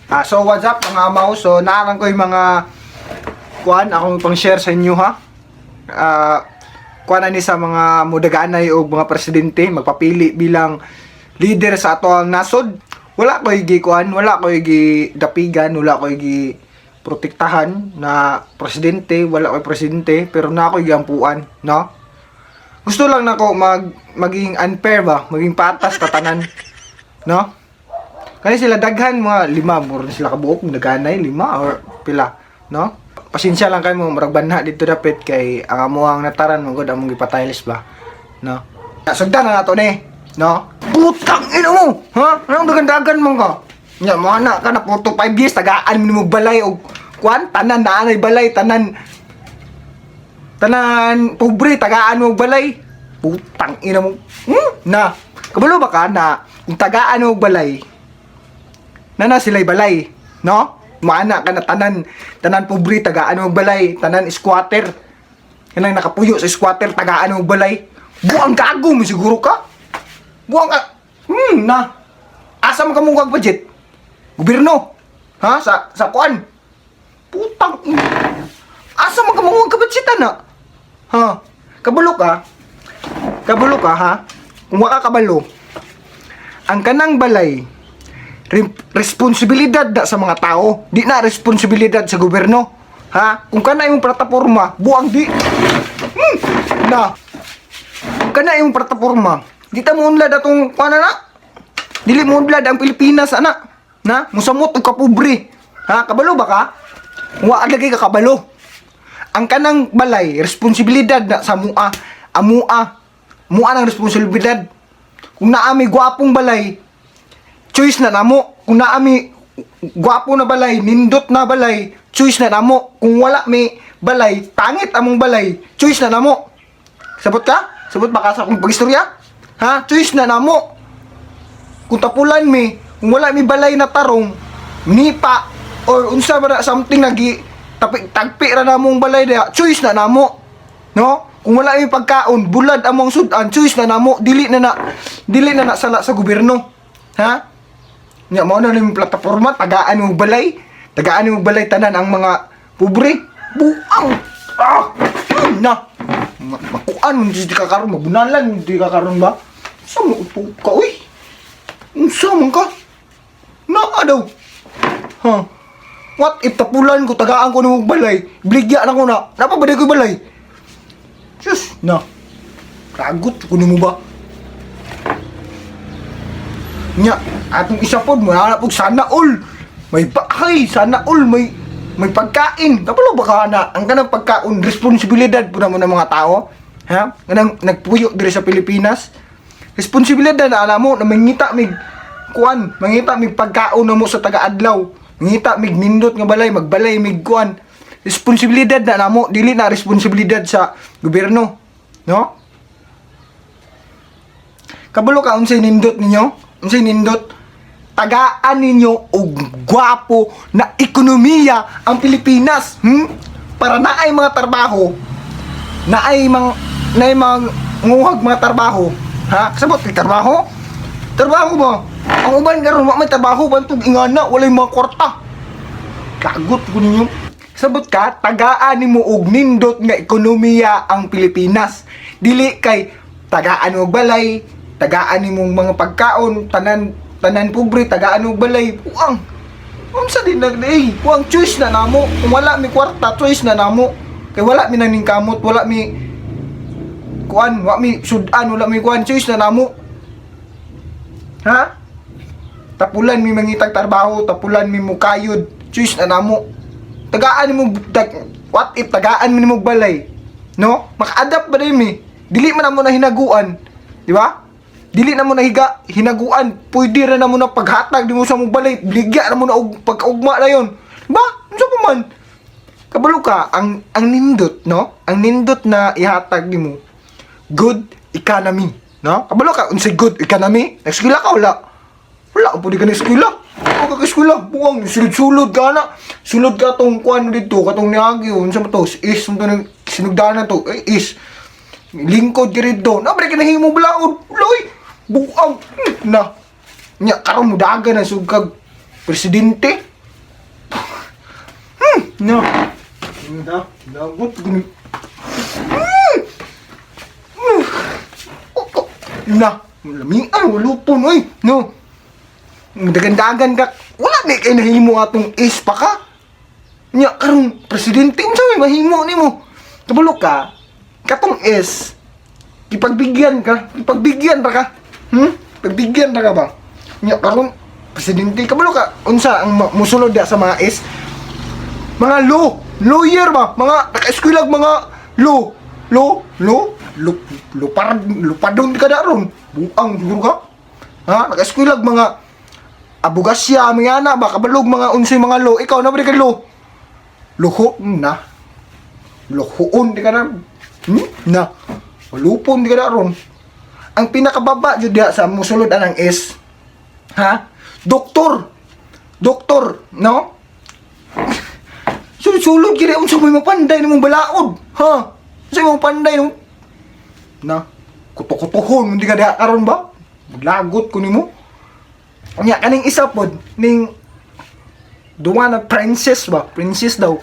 So what's up, mga amaw? So naarang ko yung mga kuan akong pang share sa inyo, ha. Kuan ani sa mga mudaganay og mga presidente magpapili bilang leader sa ato ang nasod. Wala ko'y gi kuan, wala ko'y gi dapigan, wala ko'y gi protektahan na presidente, wala ko'y presidente, pero na ako'y giampuan, no? Gusto lang nako maging unfair ba, maging patas tatanan, no? Kani sila daghan, mga lima mo rin sila kabuok naganay, lima or pila, no? Pasensya lang kayo mo, murag banha dito dapit kay ang amuang nataran mo gud among gipatiles ba, no? Sugdan na nato ni, no? Putang ina mo, ha? Anong dagan-dagan man ka? Nya mo ana ka na 4 to 5 years tagaan mo balay og kuan, tanan na anay balay, tanan tanan pobre tagaan mo og balay. Putang ina mo. Na. Kabalo ba ka na kung tagaan mo og balay, na sila'y balay, no? Maana ka na tanan, tanan pobre tagaan mo og balay, tanan squatter. Kanang nakapuyo sa squatter tagaan mo og balay. Buang gago mo siguro ka. Buang ka. Na. Asa man ka mong budget? Gobyerno. Ha? Sa kuan. Putang ina. Asa man ka mong budget na? Ha? Kabalo ka? Kabalo ka, ha? Kung wa ka kabalo, ang kanang balay responsibilidad na sa mga tao, di na responsibilidad sa gobyerno. Ha? Kung kana imong plataporma, buang di. Na. Kung kana imong plataporma, di ta mounlad atong kuan na. Dili mounlad ang Pilipinas ana. Na, musamot og kapobre. Ha? Kabalo ba ka? Kung wa lagi ka kabalo. Ang kanang balay, responsibilidad na sa mua, amua. Mua ng responsibilidad. Kung naa mi gwapong balay, choice na namo. Kung naa mi gwapo na balay, nindot na balay, choice na namo. Kung wala mi balay, pangit among balay, choice na namo. Sabot ka? Sabot ba ka sa akong pag-istorya? Ha? Choice na namo. Kung tapulan mi, kung wala mi balay na tarong, nipa, or unsa ba na something nagi tapi tagpi ra namong balay diha, choice na namo. No? Kung wala mi pagkaon, bulad among sudan, choice na namo, dili na na sala sa gobyerno. Ha? Nya mao na ning plataporma, tagaan mo balay, tagaan mo balay tanan ang mga pobre. Buang. Ah! Na. Makuan mo di ka karon, mabunalan di ka karon ba? Sa mo upo ka, uy? Unsa man ka? Naa daw. Ha? What if tapulan ko, tagaan ko ng balay, bligya na ko na, napabaday ko balay. Sus, na. Ragot ko nimo ba? Nya, atong isa pod, mo og sana all. May bahay, sana all, may pagkain. Kabalo ba ka na ang kanang pagkaon responsibilidad po namo ng mga tao? Ha? Kanang nagpuyo diri sa Pilipinas. Responsibilidad na alam mo na mangita mig kuan, mangita mig pagkaon na mo sa taga-adlaw. Mangita mig nindot nga balay, magbalay mig kuan. Responsibilidad na namo, dili na responsibilidad sa gobyerno. No? Kabalo ka unsay nindot ninyo? Unsay nindot? Tagaan ninyo og gwapo na ekonomiya ang Pilipinas. Para naay mga trabaho, naay mga nguhag mga trabaho. Ha? Kasabot kay trabaho? Trabaho ba? Ang uban karon wa may trabaho bantog ingana, walay mga kwarta. Kagot ko ninyo. Sabot ka, tagaan nimo og nindot nga ekonomiya ang Pilipinas. Dili kay tagaan mo og balay, tagaan nimong mga pagkaon, tanan tanan pobre, tagaan og balay. Buang. Unsa din nag eh, buang, choice na namo. Kung wala mi kwarta, choice na namo. Kay wala mi naning kamot, wala mi kuan, wa mi sudan, wala mi kuan, choice na namo. Ha? Tapulan mi mangitag trabaho, tapulan mi mukayod, choice na namo. Tagaan mo what if tagaan mo nimo balay? No? Maka-adapt ba din mi? Dili man namo na hinaguan, di ba? Dili na mo na hinaguan, pwede ra na mo na paghatag di mo sa mong balay, bligya na mo na og pagkaugma na yon. Ba? Unsa pa man? Kabalo ka, ang nindot, no? Ang nindot na ihatag nimo, good economy, no? Kabalo ka unsay good economy? Nag-eskwela ka wala? Wala pud ka nag-eskwela. Wala ka eskwela. Buang sulod-sulod ka na. Sulod ka tong kuan dito, katong niagi, unsa man to? Is unsa to sinugdanan to? Eh, is lingkod ka rito. Na ka nahimo balaod. Loy, buang na. Nya karon mo dagan na sugkag presidente. No. Na, lagot guni. Na, lamian lupon oy. No. Dagan-dagan ka. Wala ni kay nahimo atong is pa ka. Nya karon presidente, unsa may mahimo nimo? Kabalo ka katong is ipagbigyan ka, ipagbigyan ra ka. Pagbigyan ra ka ba? Nya karon presidente, kabalo ka unsa ang musulod da sa mga is? Mga law, lawyer ba? Mga naka-eskwelag mga law, law, law, lupar, lupadon ka na ron. Buang siguro ka. Ha? Naka-eskwelag mga abogasya, mga ana ba? Kabalog mga unsay mga law. Ikaw na ba di ka law? Luho na. Luhoon di ka na. Na. Lupon di ka na ron. Ang pinakababa jud diha sa musulod anang is, ha? Doktor. Doktor, no? Sulod-sulod kiri, unsa may mapanday nimong balaod, ha? Unsa may mapanday nimong na kuto-kutohon hindi ka diha karon ba? Maglagot ko nimo. Nya kaning isa pod ning duwa na princess ba? Princess daw.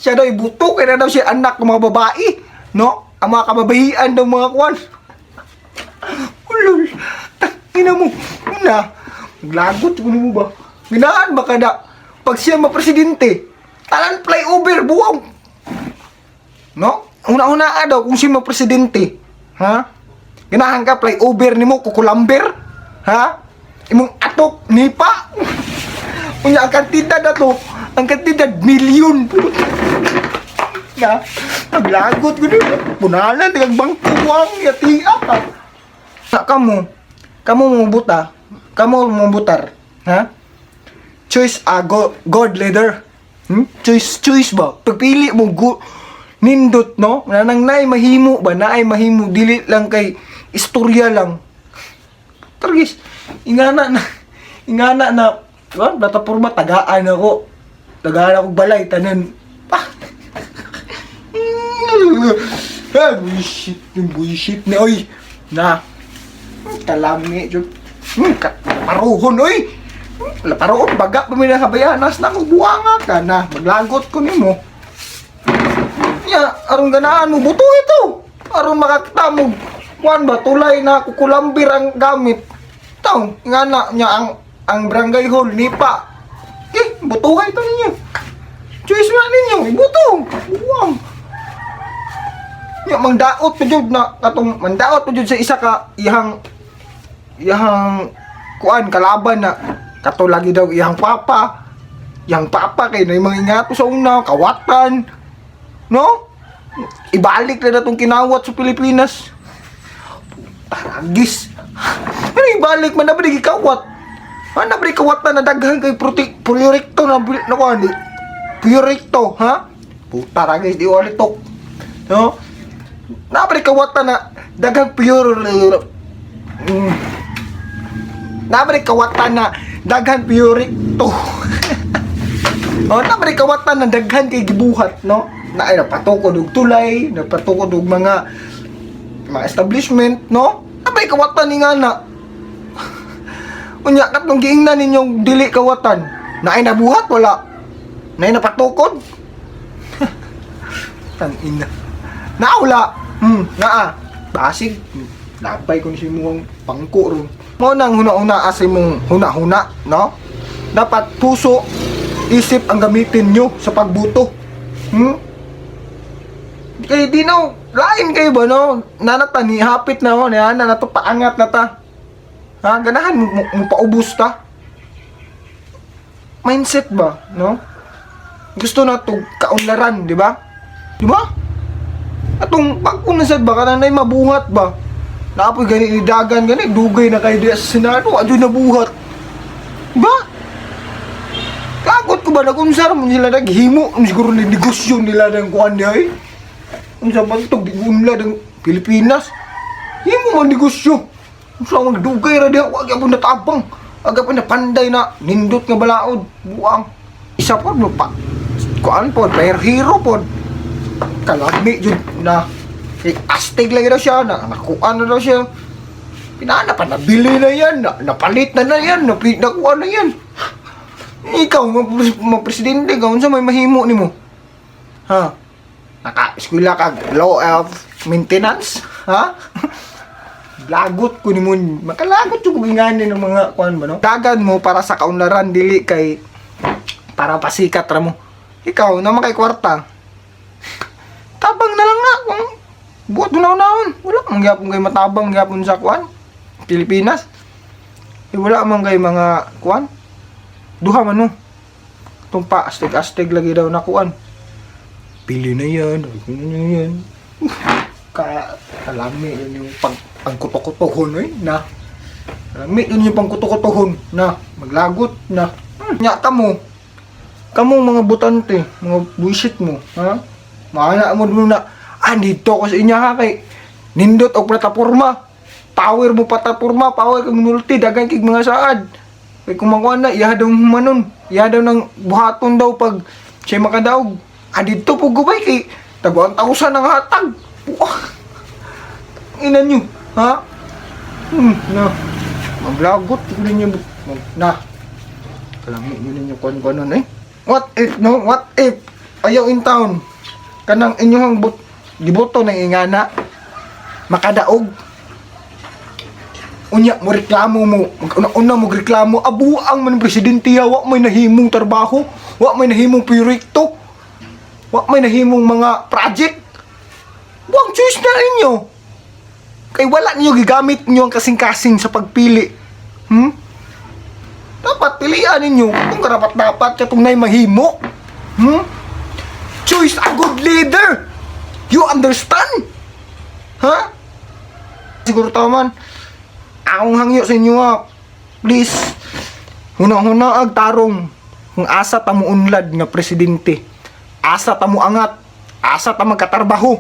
Siya daw ibuto kay na daw siya anak ng mga babae, no? Ang mga kababahian daw mga kwan. Ulol. Tangina mo. Una, maglagot ko nimo ba? Ginaan ba kada pag siya mapresidente, tanan flyover buwang. No? Una-una daw kung siya mapresidente, ha? Ganahan ka flyover nimo kukulamber? Ha? Imong atok nipa. Unya ang kantidad ato, ang kantidad milyon. Na, naglagot ko din. Punalan, tigang bangkuwang, yatia ka. Na kamo, kamo mo buta, kamo mo butar, ha? Choice a go, God leader. Choice choice ba? Pagpili mo go, nindot, no? Nanang naay mahimo ba? Naay mahimo dili lang kay istorya lang. Targis, ingana na, diba? Plataporma tagaan ako. Tagaan ako balay tanan. Pa. Ah, bullshit, yung bullshit na oy. Na. Kalami jud. Paruhon oy. Laparoon baga pa mi nakabayanas na ko buwanga ka na maglagot ko nimo. Ya, aron ganaan mo buto ito. Aron makatamog kuan ba tulay na kukulambir ang gamit. Taw, nga na nya ang barangay hall nipa. Eh, butuhay ito ninyo. Choice na ninyo, ibuto. Buwang. Nya mangdaot pa jud na katong mandaot pa jud sa isa ka iyang iyang kuan kalaban na kato lagi daw iyang papa kay na mga ingato sa una kawatan, no? Ibalik na natong kinawat sa Pilipinas. Taragis, ano ibalik man na ba gikawat? Ano ba kawatan na daghan kay prote proyekto na na kuan proyekto, ha? Puta ragis, di wala tok, no? Na ba kawatan na daghang pure Nabalik kawatan na daghan proyekto. Oh, nabalik kawatan na daghan kay gibuhat, no? Na ay napatukod og tulay, napatukod og mga mga establishment, no? Nabalik kawatan ni nga na. Unya katong giingnan ninyong dili kawatan, na ay nabuhat wala. Na ay napatukod. Tang ina. Naula. Naa. Basig. Labay ko ni si mong pangko ron. Mo nang huna-huna asa imong huna-huna, no? Dapat puso, isip ang gamitin nyo sa pagbuto. Kay di no, lain kayo ba, no? Nanata ni hapit na mo, na na to paangat na ta. Ha, ganahan mo, mo, mo paubos ta. Mindset ba, no? Gusto na to kaunlaran, di ba? Di ba? Atong pag na sad ba kanang nay mabuhat ba? Naapoy gani ni dagan gani dugay na kay diya sa Senado, adyo nabuhat. Ba? Kagot ko ba nagunsar mo sila naghimo siguro ni negosyo nila ng kuan niya eh. Unsa man to giunlad ang Pilipinas. Himo man negosyo. Unsa man dugay ra diha, wa gyapon natabang. Aga pa na panday na nindot nga balaod, buang. Isa pod no pa. Kuan pod, player hero pod. Kalami jud na eh, astig lagi daw siya na nakuan na daw siya. Pinana pa nabili na yan, na, napalit na na yan, nakuha na yan. Ikaw, ma-presidente ka, unsa may mahimo nimo? Ha? Naka-eskwela ka, law of maintenance? Ha? Lagot ko nimo, makalagot yung ingani ng mga kuan ba, no? Dagan mo para sa kaunlaran, dili kay para pasikat ra mo. Ikaw, naman kay kwarta. Tabang na lang na kung buot na naon. Wala man gyapon kay matabang gyapon sa kuan. Pilipinas. Eh, wala man kay mga kuan. Duha man no. Tumpa astig-astig lagi daw na kuan. Pili na yan, pili na yan. Ka kalami yun yung pangkuto-kutohon eh, na. Kalami yun yung pangkuto-kutohon na maglagot na. Nya ka mo. Kamo mga butante, mga buisit mo, ha? Maana mo dun na, ah, dito ko sa inyo ha, kay nindot og plataporma. Power mo plataporma, power kag multi, dagan kig mga saad. Kay kung makuha na, iya daw humanon. Iya daw ng buhaton daw pag siya makadaog. Ah, dito po gubay kay tag 1,000 ang hatag. Buah. Ina nyo, ha? Na. Maglagot ko ninyo. Na. Kalami yun ninyo kuan-kuanon eh. What if, no? What if ayaw in town? Kanang inyong giboto ng ingana makadaog. Unya mo reklamo mo, una mo reklamo, abuang man presidente ya, wa may nahimong trabaho, wa may nahimong proyekto, wa may nahimong mga project. Buang choice na ninyo. Kay wala ninyo gigamit ninyo ang kasing-kasing sa pagpili. Dapat pilian ninyo kung karapat dapat katong nay mahimo. Choose a good leader. You understand? Ha? Siguro taman. Akong hangyo sa inyo ha. Please. Huna-huna ag tarong kung asa ta mo unlad nga presidente. Asa ta mo angat. Asa ta magkatrabaho.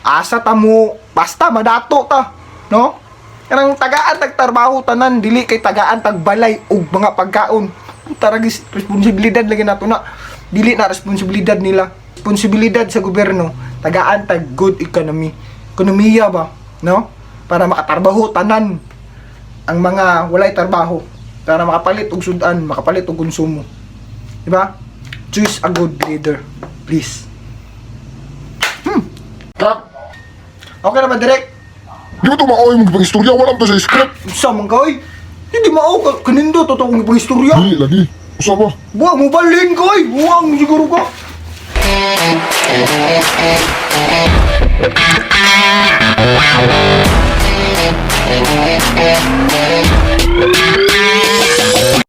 Asa ta mo basta madato ta, no? Kanang tagaan tag trabaho tanan dili kay tagaan tag balay ug mga pagkaon. Puta ra gis- responsibilidad lagi nato na. Dili na responsibilidad nila. Responsibilidad sa gobyerno tagaan tag good economy. Ekonomiya ba, no? Para makatrabaho tanan ang mga walay trabaho para makapalit og sudan, makapalit og konsumo. Di ba? Choose a good leader, please. Kak, Okay na ba, Direk? di ba ito maoy mong pag-istorya? Wala to sa script. Sa man ka, oy. Hindi mao ka kanindo totoo kong istorya. Dili lagi. Usa ba? Buwa mo balhin ko, oy. Buwang siguro ka.